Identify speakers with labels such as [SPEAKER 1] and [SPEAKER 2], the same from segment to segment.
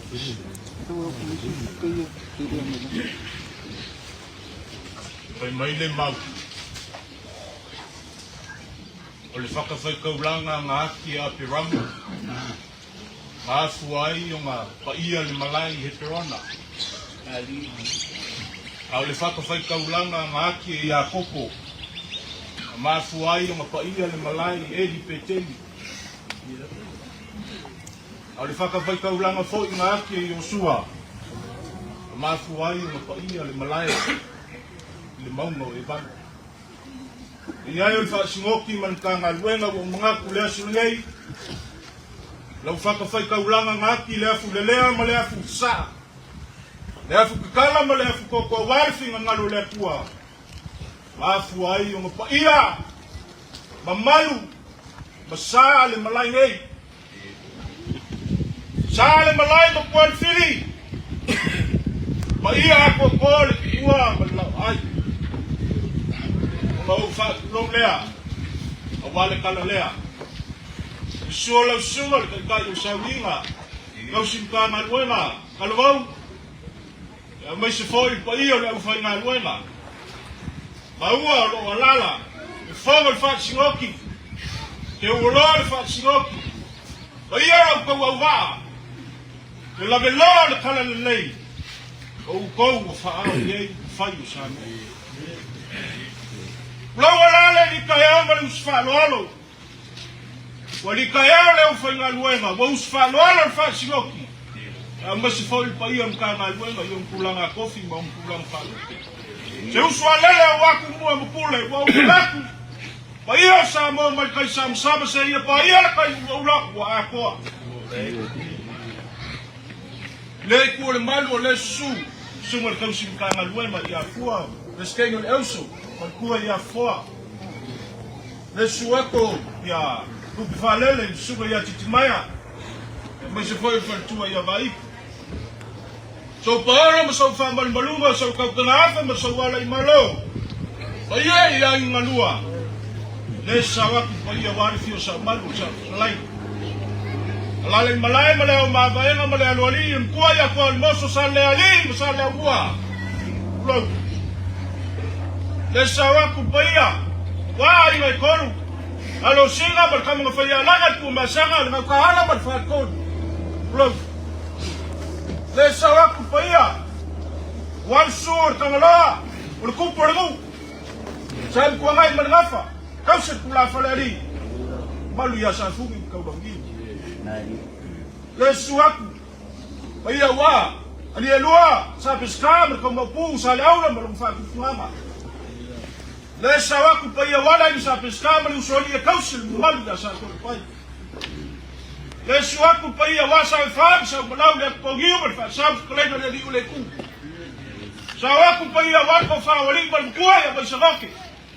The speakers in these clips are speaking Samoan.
[SPEAKER 1] Fai mai le mau, o le whakawhaikaulanga a ngā aki a Aperama, ngā afua ai o ngā paia le malae i Heperona. A o le whakawhaikaulanga a ngā aki e Iakopo, a mafua ai o ngā paia le malae i Eli Peteli. A o le whakawhaikaulanga foi ngā aki e Iosua, a mafua ai o ngā paia le malae i le maunga o Ebala. I ai o le faasingoki ma le Matagaluega ua ou manatu le aso lenei, lau whakawhaikaulanga ngā aki le afu lelea ma le afu saa, le afu kakala ma le afu koko auā le finagalo o le Atua, mafua ai ona paia, mamalu ma sa le malae nei. Sa le malae ma Pualefili, paia akoakoa le tupua ma le laoai. Ona ou faatulou lea, aua le kala lea. Susu o lau susuga le taitai o Sauiga, tausi Matagaluega, Talavou, aemaise foi le paia o le aufaigaluega. Maua o lo o alaala le fono le faasinoki, te uoloa le faasinoki, paia o outou auvaa, le laveloa o le talalelei, o outou ua faaao i ai upufai o Samoa. Tulou alaala i litaeao ma le usu faaaloalo, Ua litaeao le aufaigaluega, ua usu faaaloalo le faasinoki, aemaise foi le paia o Matagaluega i ona tulaga tofi ma ona tulaga faalupe. Se usu alele aua Tumua ma Pule, ua ou manatu, paia o Samoa mai le tai samasama seia paia le tai ulaula ua atoa. Le itu o le malu o le susu, susuga i le tausi Matagaluega ia Fua, Peresetene o le Auso, faletua ia Foa. Le susu atu ia Tupe Faalele i le susuga ia Titimaea, aemaise foi o le faletua ia Vaaipu. Sou paolo ma sou faamalumaluga, sou tautagafa ma sou ala i Malo, paia i aiga galua, le sao atu paia aua le fio saumalu o Saofetalai. Alala i malae ma le ao mavaega ma le aloalii, le matua ia Tualimoso, Salealii ma Saleaumua. Tulou. Le sao atu paia, ua aiga e tolu, Alosina ma le Kamagafaialaga, le Tuamasaga, le Gautaala ma le Faletolu. Tulou. Le sao atu paia, ua le susu o le Tagaloa, o le tupu o le nuu, Sa le Tuanai ma le Gafa, tausi le Tulafalealii, malu ia Safuni ma Taulauniu. Le susu atu paia ua Alielua, Sa Peseta ma le Taumaupu, Sa Leaula ma lona faatufugaga. Le sao atu paia ua Alaini Sa Peseta ma le Usoalii e tausi le mamalu ia Sa Toalepai. Le susu atu paia ua Sa Efa ma Sa Umalau le Atupauniu ma le Faasau fetalaiga le Alii o le Itu. Sao atu paia ua le Tofa o Alii ma le Matua ia Vaisaloke,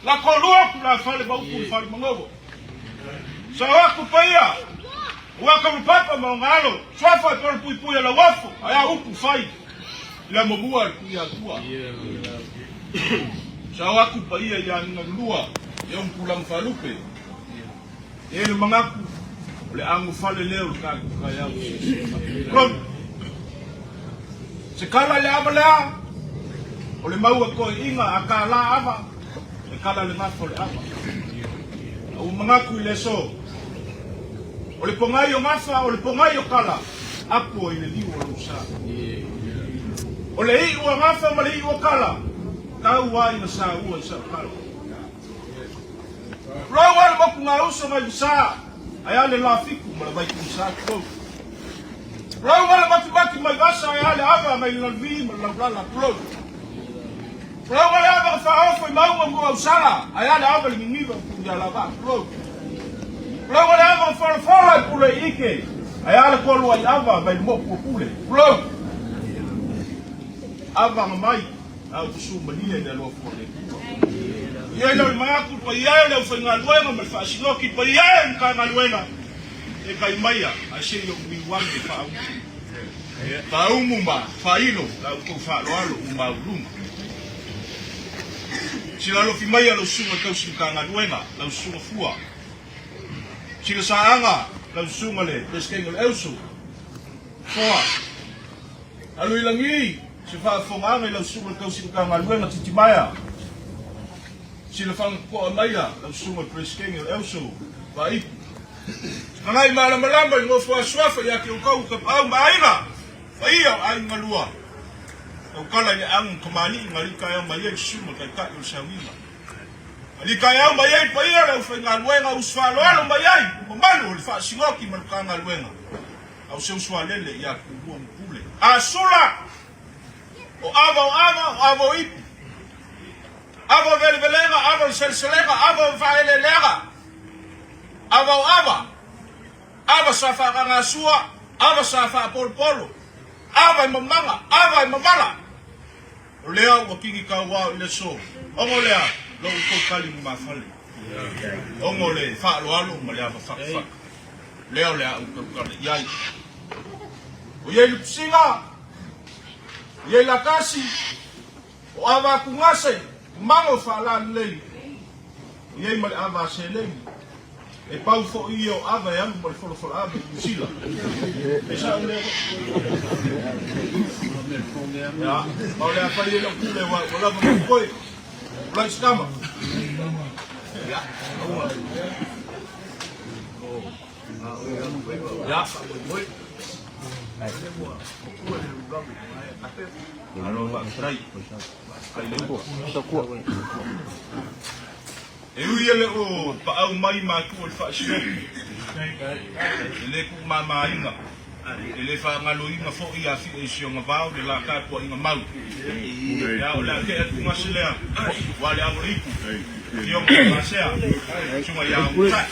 [SPEAKER 1] la toalua tulafale ma upu i le Falemanono. Sao atu paia ua Taulapapa ma ona alo, suafa e polopuipui a Lauofo, ae a upu fai i le amomua a le Tuiatua. Sao atu paia ia Nigalulua i ona tulaga faalupe. E le manatu o le agofale lea o le tatou taeao. Tulou. Se kala i le ava lea, o le mau a toeaiina a kālā ava, e kala le gafa o le ava. A ua manatu i le aso, o le pogai o gafa, o le pogai o kala, apo i le liu o lou sa. O le iu a gafa ma le iu a kala, tau a ina saua i sau kala. Tulou a le motu gauso mai Vasa, ae a le Lafiku ma le Vaituusa, tulou. Tulou a le matimati mai Vasa, ae a le ava mai le Laluvi ma le Laulala, tulou. Tulou a le ava na faaofo i mauga mo Ausala, ae a le ava i le Niniva ma Tuialavaa, tulou. Tulou a le ava na folafola i Pule i Ike, ae a le tolu ai ava mai le motu o Pule, tulou. Ava na mai. A ua sumalia i le alofa o le Atua. I ai le manatu paia e o le aufaigaluega ma le faasinoki paia e o le Matagaluega e kai maia ae se i ou niu ane e faaumu. Faaumu ma faailo la outou faaaloalo ua mauluga. Sila alofi maia lau susuga i tausi Matagaluega, lau susuga Fua. Sila Saaga, lau susuga le Peresetene o le Euso, Foa. Alu i lagi se faafofogaaga i lau susuga i le tausi Matagaluega Titimaea. Silafaga totoa maia lau susuga i le Peresetene o le Auso Vaaipu. Tagai malamalama i le nofo a Suafa ia te outou o Tapaau ma Aiga, paia o aiga lua. Tautala i le aano tamalii na alii taeao mai ai le susuga i le Taitai o le Sauniga. Alii taeao mai ai le paia o le aufaigaluega usu faaaloalo mai ai le mamalu o le Faasinoti ma le Matagaluega. A o se uso a lele ia Tumua ma Pule. A sula! O ava o ava, o ava o ipu. Ava o velevelega, ava o le seleselega, ava o faaeleeleaga. Ava o ava, ava sa faagagasua, ava sa faapolopolo, ava e mamaga, ava e mamala. O lea ua kini tauao i le aso, ona lea lo outou tali lumafale, ona o le faaaloalo ma le ava fatafata. Lea o le a ou tautala i ai. O iai Lupusina, o iai Latasi, o ava atugase, mago faalalelei, o iai ma le ava a seleni. E pau foi ia o ava e alu ma le folafola ava i Niu Sila. E sao lea Ia, ma o le a fai ai lau pule ua lava ma totoe. Ula i se tama. Ia, aua. Ia. Alo faafetai. Faafetai le upu. E ui e le o paau mai matua i le faasileki, e le tuumamaina, e le faagaloina foi ia Fia i si ona vao le la tapuaiga mau. Ia, o le a tea atu gase lea, ua le avo le ipu, Afioga i Masea, Susuga ia Amutai.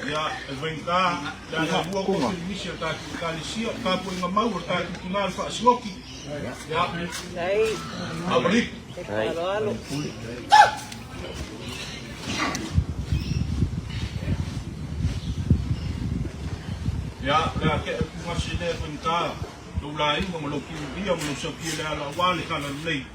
[SPEAKER 1] Ia, e faigata, le ana lua ko te misi o tātou ekalesia, o tapuaiga mau o le tātou tina o le faasinoki. Ia, Aumaliku. Ia, o le a tea atu gase lea e faigata, lou laina ma lou kiulia ma lou saukia le ala aua le talalelei.